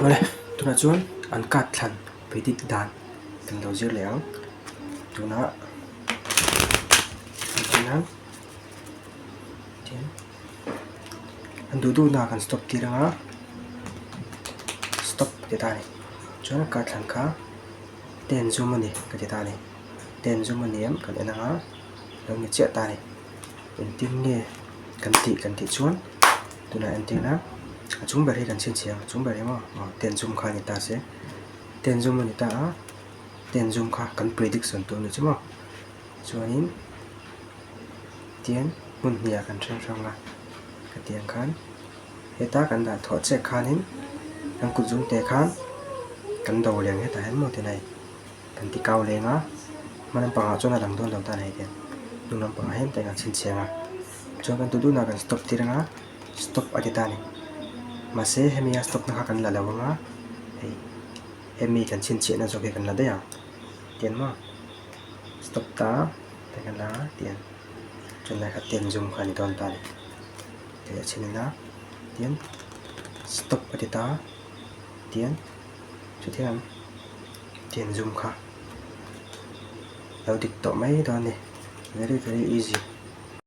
Awle tunah chuan an card thlan predict dan kan lo zir leh ang tunah engtin an duh duh na kan stop tir anga stop ti ta a ni chuan card thlan kha ten zum a ni ka ti ta a ni ten zum a ni em kan en anga lo ni chiah ta a ni engtin nge kan tih kan tih chuan tunah entir na a chung ber hi kan chhinchhiah ang a chung ber hi maw aw ten zum kha a ni ta se ten zum a ni ta a ten zum kha kan prediction tur a ni chu maw chuanin tian hmun hnih ah kan then hrang a hetiang khan heta kan dah thawh chiah khanin kan kut zum te khan kan do leh ang hetah hian maw tinai. Kan ti kau leng a, hma lampangah chuan a lang dawn lo ta a ni hei hnung lampangah hian tah hian kan chhinchhiah ang a, chuan kan duh duhna kan stop tir ang a, stop a ti ta a ni. Mahse hemi a stop na kha kan la lo ang a, hei hemi kan chhinchhiahna zawk hi kan la daih ang tiang maw stop ta a kan la ang a tiang chuan lai kha ten zum kha a ni dawn ta a ni. Tih a chhin ila tiang stop a ti ta a tiang chutiang. Tian zoom kha lo dik tawh mai dawn a ni very very easy.